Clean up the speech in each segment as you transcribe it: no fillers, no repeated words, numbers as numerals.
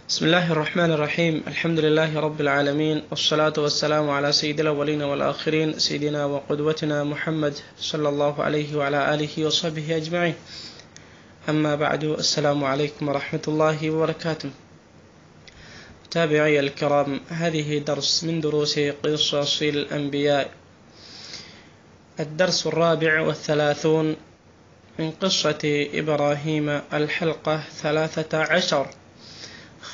بسم الله الرحمن الرحيم. الحمد لله رب العالمين، والصلاة والسلام على سيد الأولين والآخرين، سيدنا وقدوتنا محمد صلى الله عليه وعلى آله وصحبه أجمعين. أما بعد، السلام عليكم ورحمة الله وبركاته. متابعي الكرام، هذه درس من دروس قصص الأنبياء، الدرس 34 من قصة إبراهيم، الحلقة 13.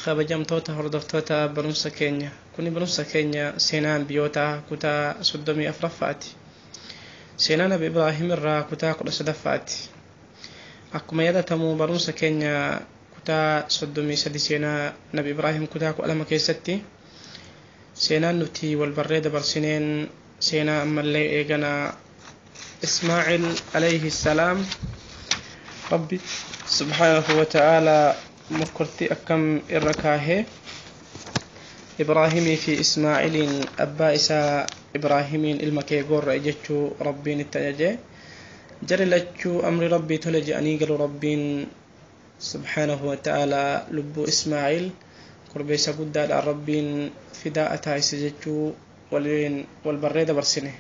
Kabajamtoota hordoftoota barumsa keenya, kuni barumsa keenya seenaa ambiyootaa kutaa 34ffaati. Seenaa Nabi Ibraahim irraa kutaa 13ffaati. Akkuma yaadatamu, barumsa keenya kutaa 33, seenaa Nabi Ibraahim kutaa 12 keessatti seenaan nuti wal barree dabarsineen seenaa ammallee eeganaa Ismaa'il alayhi salaam Rabbi subhaanahu wa ta'aalaa mokkortii akkam irra kaahee Ibraahimii fi Ismaa'iliin abbaa isaa Ibraahimiin ilma kee gorra'e jechuu Rabbiin itti ajaje. Jari lachuu amri Rabbii tole je'anii galu. Rabbiin subhaanahu wa ta'aalaa lubbuu Ismaa'il korbeessa guddaadhaan Rabbiin fidaa taasise jechuu waliin wal barree dabarsine.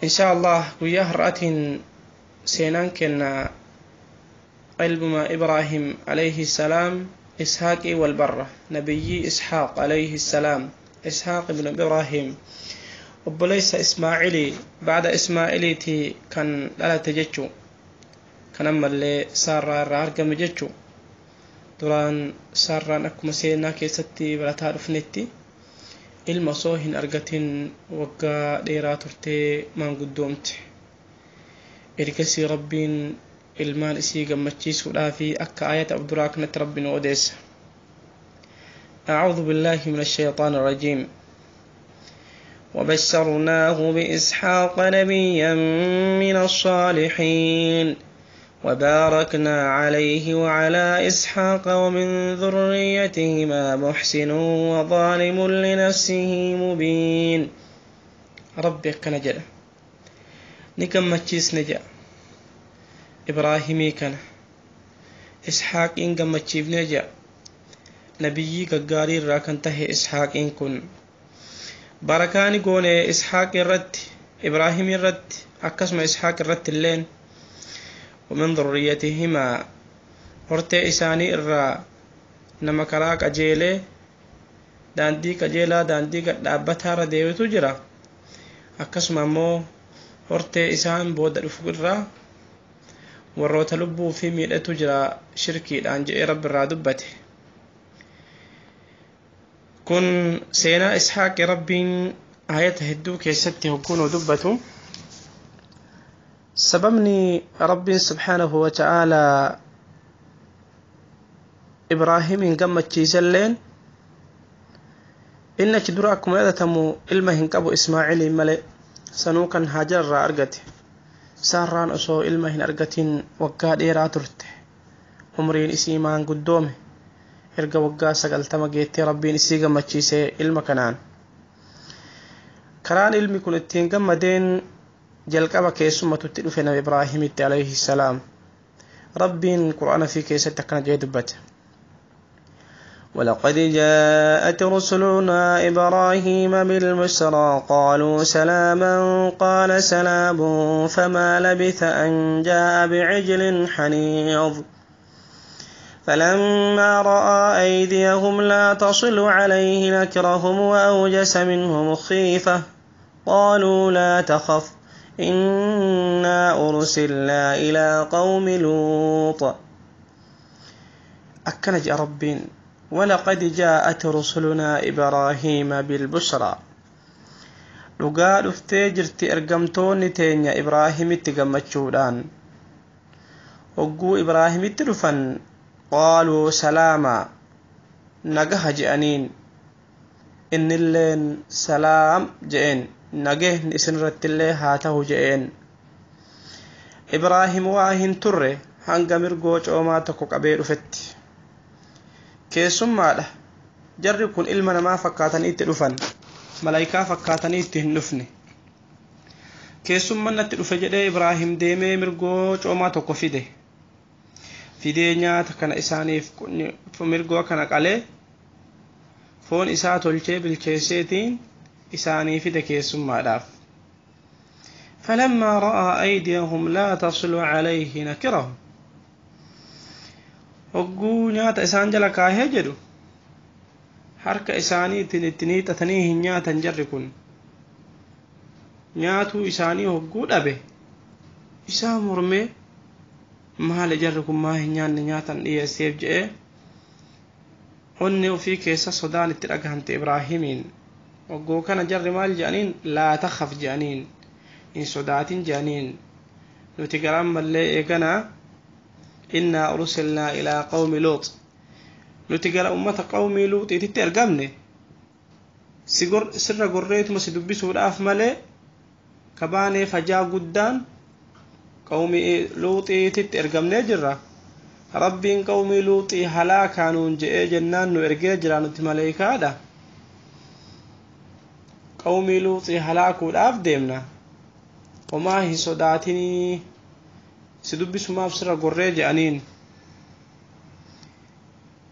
Insha Allah, guyyaa har'aatiin seenaan kenna ilmuma Ibraahim alayhi salaam, Ishaaqii wal barra. Nabiyyii Ishaaq alayhi salaam, Ishaaq ibn Ibraahim, obboleessa Ismaa'ilii, bacda Ismaa'iliiti kan dhalate jechuu, kan ammallee Saarraa irraa argame jechuu. Duraan Saarraan akkuma seenaa keessatti barataa dhufnetti ilma osoo hin argatin waggaa dheeraa turtee maanguddoomte. Ergasii Rabbiin ilmaan isii gammachiisuudhaafi akka ayata abduraa kanatti Rabbi nu odeessa. أعوذ بالله من الشيطان الرجيم. وبشرناه بإسحاق نبيا من الصالحين، وباركنا عليه وعلى إسحاق، ومن ذريتهما محسن وظالم لنفسه مبين. Rabbi akkana jedha: ni gammachiisne jedha Ibraahimii kana Ishaaqiin gammachiifnee jedha, nabiyyii gaggaarii irraa kan tahe Ishaaqiin kun. Barakaani goone Ishaaq irratti, Ibraahim irratti, akkasuma Ishaaq irratti illeen. ومن ذريتهما, hortee isaanii irraa nama karaa qajeelee, daandii qajeelaa, daandii gadhaabbataarra deebitu jira. Akkasuma ammoo hortee isaan booda dhufu irraa warroota lubbuu fi miidhatu jira shirkiidhaan jedhee Rabbi irraa dubbate. Kun seenaa Ishaaqi. Rabbiin ayata hedduu keessatti hogguunuu dubbatu, sababni Rabbiin subhaanahu wa ta'aalaa Ibraahimiin gammachiiselleen inni achi dura akkuma yaadatamu ilma hin qabu Ismaa'iliin malee, sanuu kan Haajar irraa argate. Saarraan osoo ilma hin argatin waggaa dheeraa turte. Umriin isii maanguddoome. Erga waggaa 90 geettee Rabbiin isii gammachiise ilma kanaan. Karaan ilmi kun ittiin gammadeen jalqaba keessummatutti dhufe Nabi Ibraahimitti alayhi salaam. Rabbiin Qur'aana fi keessatti akkana jedhee dubbate: ولقد جاءت رسلنا إبراهيم بالبشرى قالوا سلاما قال سلام، فما لبث أن جاء بعجل حنيذ. فلما رأى أيديهم لا تصل عليه نكرهم وأوجس منهم خيفة، قالوا لا تخف، إنا أرسلنا إلى قوم لوط. Akkana jedha Rabbiin: ولقد جاءت رسلنا إبراهيم بالبشرى, dhugaa dhuftee jirti ergamtoonni teenya Ibraahimitti gammachuudhaan. Hogguu Ibraahimitti dhufan, قالوا سلاما, nagaha je'aniin. Innilleen salaam je'een, nagehni isinirrattillee haa ta'u je'een. Ibraahim waa hin turre hanga mirgoo coomaa tokko qabee dhufetti. Keessummaadha jarri kun. Ilma namaa fakkaatanii itti dhufan, malaayikaa fakkaatanii itti hin dhufne. Keessummaan natti dhufe jedhee Ibraahim deemee mirgoo coomaa tokko fide. Fidee nyaata kana isaaniif mirgoo kana qalee foon isaa tolchee bilcheesseetiin isaanii fide keessummaadhaaf. فلما رأى أيديهم لا تصل عليه نكرهم hogguu nyaata isaan jala kaahee jedhu harka isaaniitiin ittiin hiixatanii hin nyaatan jarri kun nyaatuu isaanii hogguu dhabe isaa mormee maali jarri kun maa hin nyaanne nyaatan dhiyeesseef je'ee onni ofii keessa sodaan itti dhagahamte Ibraahimiin. Hogguu kana jarri maal je'aniin? Laa takhaf je'aniin, hin sodaatin je'aniin, nuti garaan mallee eeganaa innaa ursilnaa ilaa qawmi luux, nuti gara ummata qawmii luuxiititti ergamne, sirra gorreetuma si dubbisuudhaaf malee kabaanee fajaa guddaan qawmii luuxiititti ergamnee jirra. Rabbiin qawmii luuxii halaakaa nuun je'ee jennaan nu ergee jira, nuti maleeykaadha, qawmii luuxii halaakuudhaaf deemna, homaa hin sodaatinii si dubbisumaaf sirra gorree je'aniin.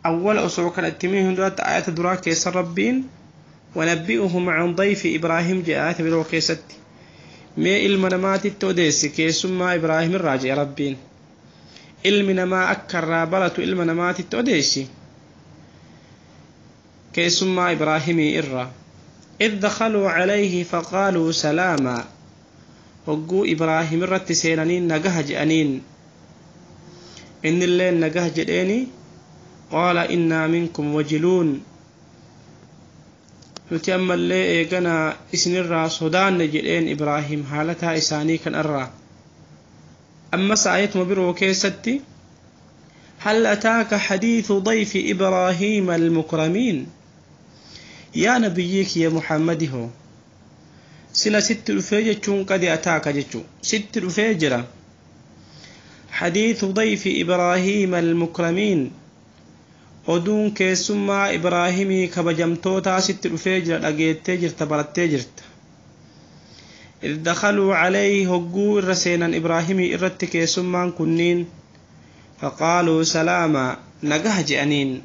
Awwala osoo kana itti himuu hunduratti ayata duraa keessa Rabbiin wanabbi'uhum an dayfi Ibraahim jedhe. Ayata biroo keessatti mee ilma namaatitti odeessi keessummaa Ibraahim irraa jedhe Rabbiin. Ilmi namaa akka irraa baratu ilma namaatitti odeessi keessummaa Ibraahimii irraa. إذ دخلوا عليه فقالوا سلاما hogguu Ibraahim irratti seenaniin nagaha je'aniin, innillee nagaha jedheeni. Qaala innaa minkum wajiluun, nuti ammallee eeganaa isinirraa sodaanne jedheen Ibraahim haalataa isaanii kanarraa. Ammas ayatuma biroo keessatti هل أتاك حديث ضيف إبراهيم المكرمين yaa nabiyyii ya Muhammadi hoo sila sitti dhufee jechuun qadi ataaka jechuu sitti dhufee jira حديث ضيف إبراهيم المكرمين oduun keessummaa Ibraahimii kabajamtootaa sitti dhufee jira, dhageettee jirta, barattee jirta. إذ دخلوا عليه hogguu irra seenan Ibraahimii irratti keessummaan kunniin فقالوا سلاما nagaha je'aniin,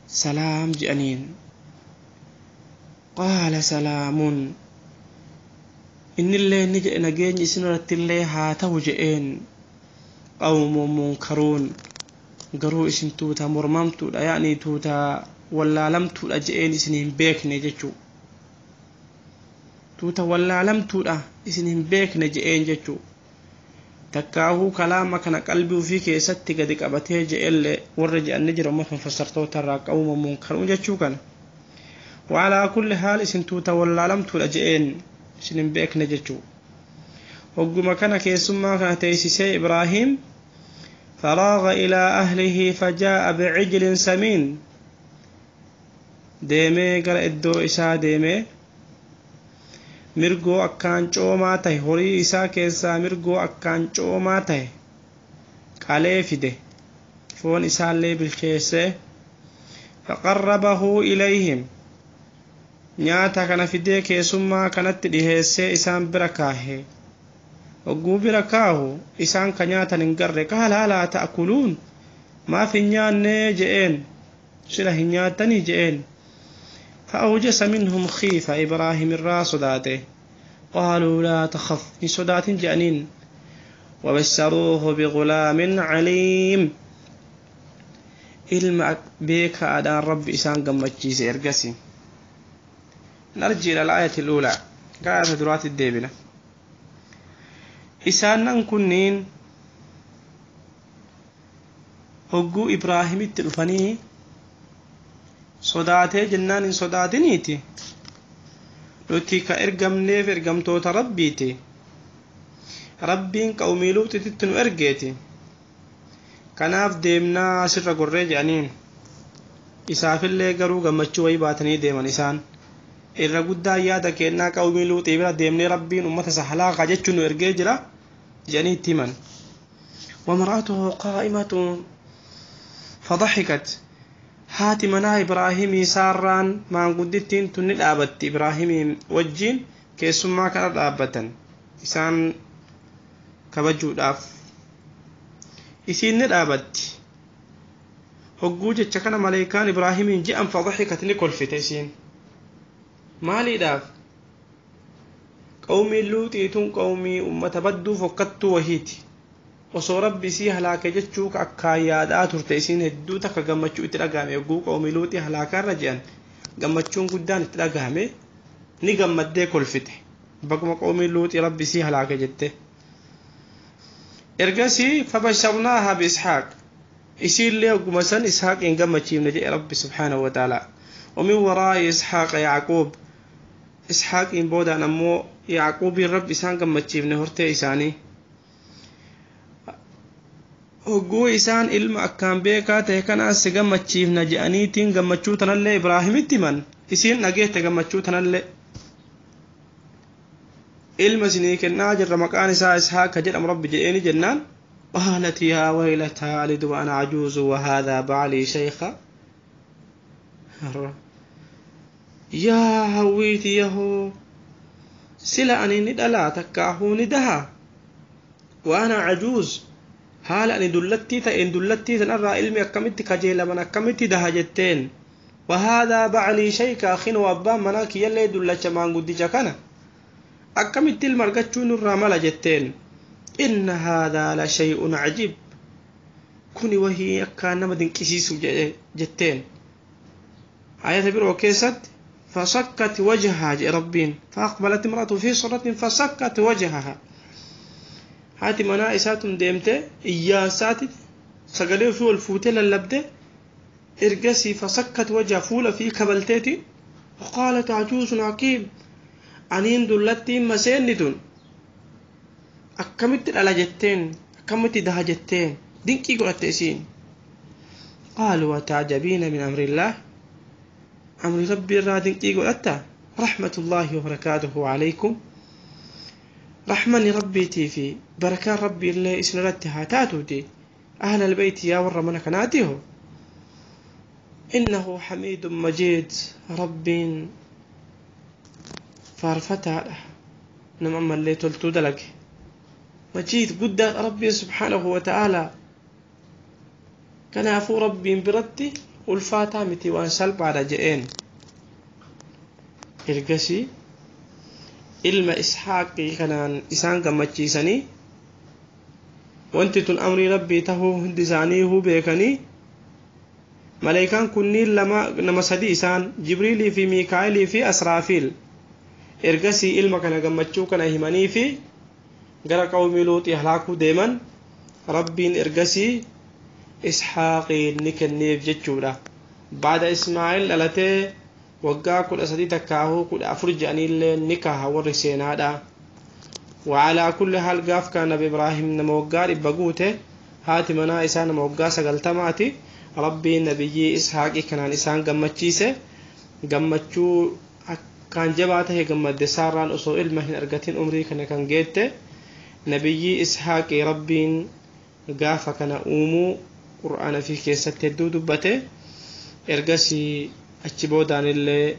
salaam je'aniin. قال سلام innillee ni jedhe nageenyi isin irrattillee haa ta'u je'een. قوم منكرون garuu isin tuuta mormamtuudha, yaa'ni tuuta wallaalamtuudha je'een, isin hin beekne jechuu, tuuta wallaalamtuudha isin hin beekne je'een jechuu. Takkaahuu kalaama kana qalbii ofii keessatti gadi qabatee je'ellee warra je'anni jira ummata mufassartoota irraa قوم منكرون jechuu kana. وعلى كل حال isin tuuta wallaalamtuudha je'een, isin hin beekne jechuu. Hogguma kana keessummaa kana teessisee Ibraahim فراغ إلى أهله فجاء بعجل سمين deemee gara iddoo isaa deemee mirgoo akkaan coomaa tahe, horii isaa keessaa mirgoo akkaan coomaa tahe qalee fide, foon isaallee bilcheessee. فقربه إليهم nyaata kana fidee keessummaa kanatti dhiheessee isaan bira kaahe. Hogguu bira kaahu isaan ka nyaatan hin garre. قال ألا تأكلون maaf hin nyaannee je'een, sila hin nyaattanii je'een. فأوجس منهم خيفة إبراهيم irraa sodaate. قالوا لا تخف hin sodaatin je'aniin. وبشروه بغلام عليم ilma beekaadhaan Rabbi isaan gammachiise ergasi. نرجع إلى الآية الأولى gara aayata duraatti deebina. Isaanan kunniin hogguu Ibraahimitti dhufanii sodaatee jennaan hin sodaatiniiti, nuti ka ergamneef ergamtoota Rabbiiti, Rabbiin qawmii luuxititti nu ergeeti, kanaaf deemnaa sirra gorree jedhaniin. Isaafillee garuu gammachuu wayii baatanii deeman. Isaan irra guddaa yaada kennaa qawmii luuxii bira deemnee Rabbiin ummata isa halaakaa jechuun nu ergee jira jedhanii itti himan. وامرأته قائمة فضحكت haati manaa Ibraahimii Saarraan maanguddittiin tun ni dhaabatti Ibraahimii wajjiin keessummaa kana dhaabbatan isaan kabajuudhaaf. Isiin ni dhaabatti. Hogguu jecha kana maleekaan Ibraahimiin je'an fadaxikat ni kolfite isiin. Maaliidhaaf? Qawmiin Luuxiituun qawmii ummata badduu fokkattuu wahiiti. Osoo Rabbi isii halaake jechuu akkaan yaadaa turte isiin hedduu takka gammachuu itti dhagahame. Hogguu qawmii Luuxii halaakaarra je'an gammachuun guddaan itti dhagahame, ni gammaddee kolfite. Bakkuma qawmii Luuxii Rabbi isii halaake jette. Ergasii fabasharnaaha biishaaq, isiillee hogguma san Ishaaqiin gammachiifne jedhe Rabbi subhaanahu wa ta'ala. ومن وراء إسحاق يعقوب, Ishaaqiin boodaan ammoo Yacquubiin Rabbi isaan gammachiifne. Hortee isaanii hogguu isaan ilma akkaan beekaa ta'e kanaas si gammachiifna je'aniitiin gammachuu tanallee Ibraahimitti himan, isiin dhageette gammachuu tanallee. Ilma isinii kennaa jirra, maqaan isaa Ishaaq jedhamu Rabbi jedheeni jennaan, قالت يا ويلتى ألد وأنا عجوز وهذا بعلي شيخا. Yaa hawwiiti yahoo, sila ani ni dhalaa takkaahuu ni daha? وأنا عجوز, haala ani dullattii ta'een dullattii tanarraa ilmi akkamitti kajeelaman, akkamitti daha jetteen. وهذا بعلي شيخا, kinoo abbaan manaa kiyyallee dullacha maanguddicha kana, akkamitti ilma argachuu nurraa mala jetteen. إن هذا لشيء عجيب, kuni wahii akkaan nama dinqisiisu jetteen. Ayata biroo keessatti فصكت وجهها jedhe Rabbiin. فأقبلت امرأته في صرة فصكت وجهها. Haati manaa isaatun deemte iyyaansaati sagalee ofii ol fuutee lallabde. Ergasii فصكت وجهها, fuula fi kabalteeti. وقالت عجوز عقيم, aniin dullattiin maseenni tun akkamitti dhala jetteen, akkamitti daha jetteen, dinqii godhatte isiin. قالوا أتعجبين من أمر الله, amri Rabbii irraa dinqii godhatta? رحمة الله وبركاته عليكم, raxmani Rabbiitii fi barakaan Rabbii illee isin irratti haa taatuuti, أهل البيت, yaa warra mana kanaatiho. إنه حميد مجيد, Rabbiin faarfataadha, nama ammallee toltuu dalage, مجيد guddaadha Rabbiin سبحانه وتعالى. Kanaafuu Rabbiin biratti ulfaataa miti, waan salphaadha je'een. Ergasii ilma Ishaaqii kanaan isaan gammachiisanii, wanti tun amrii Rabbii tahuu hundi isaanii beekanii, maleekaan kunniin lama, nama sadi isaan, Jibriilii fi Miikaa'ilii fi Asraafiil, ergasii ilma kana gammachuu kana himanii fi gara qawmii Luuxii halaakuu deeman. Rabbiin ergasii Ishaaqiin ni kenneef jechuudha. Baada Ismaa'il dhalatee waggaa 13 takkaahuu 14 jedhaniillee ni kaha warri seenaadha. وعلى كل حال gaaf kan Nabi Ibraahim nama waggaa 100 guute, haati manaa isaa nama waggaa 90ti. Rabbiin nabiyyii Ishaaqii kanaan isaan gammachiise. Gammachuu akkaan jabaa tahe gammadde Saarraan osoo ilma hin argatin umrii kana kan geette. Nabiyyii Ishaaqii Rabbiin gaafa kana uumuu Qur'aana fi keessatti hedduu dubbate. Ergasii achi boodaan illee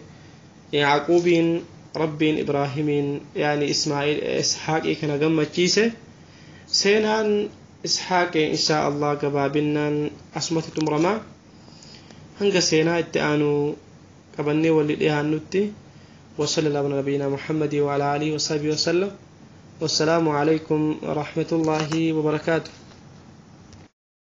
Yaaquubiin Rabbiin Ibraahimiin yaani Ismaa'il Ishaaqii kana gammachiise. Seenaan Ishaaqii inshaa Allah gabaabinnaan asumatti xumuramaa. Hanga seenaa itti aanu qabannee walli dhiyaannutti, وصلى الله على نبينا محمد وعلى آله وصحبه وسلم، والسلام عليكم ورحمة الله وبركاته.